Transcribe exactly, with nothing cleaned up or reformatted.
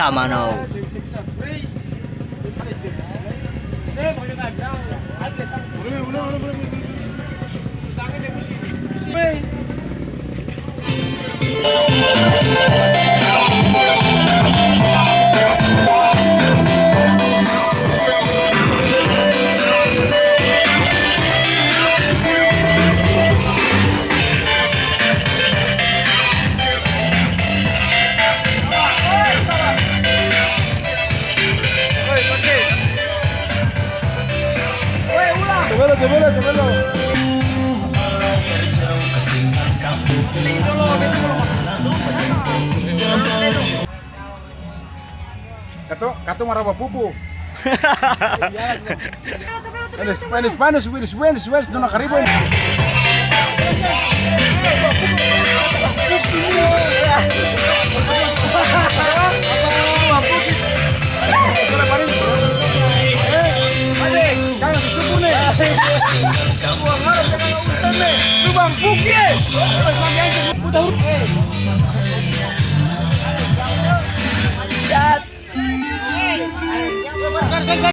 Mano. Coba lo, coba lo, coba lo. Kato, kato maraba pupu. Panis, panis, panis, wiris, wiris, wiris, nona karibu ini. Lubang puki, eh. Putar huruf, eh.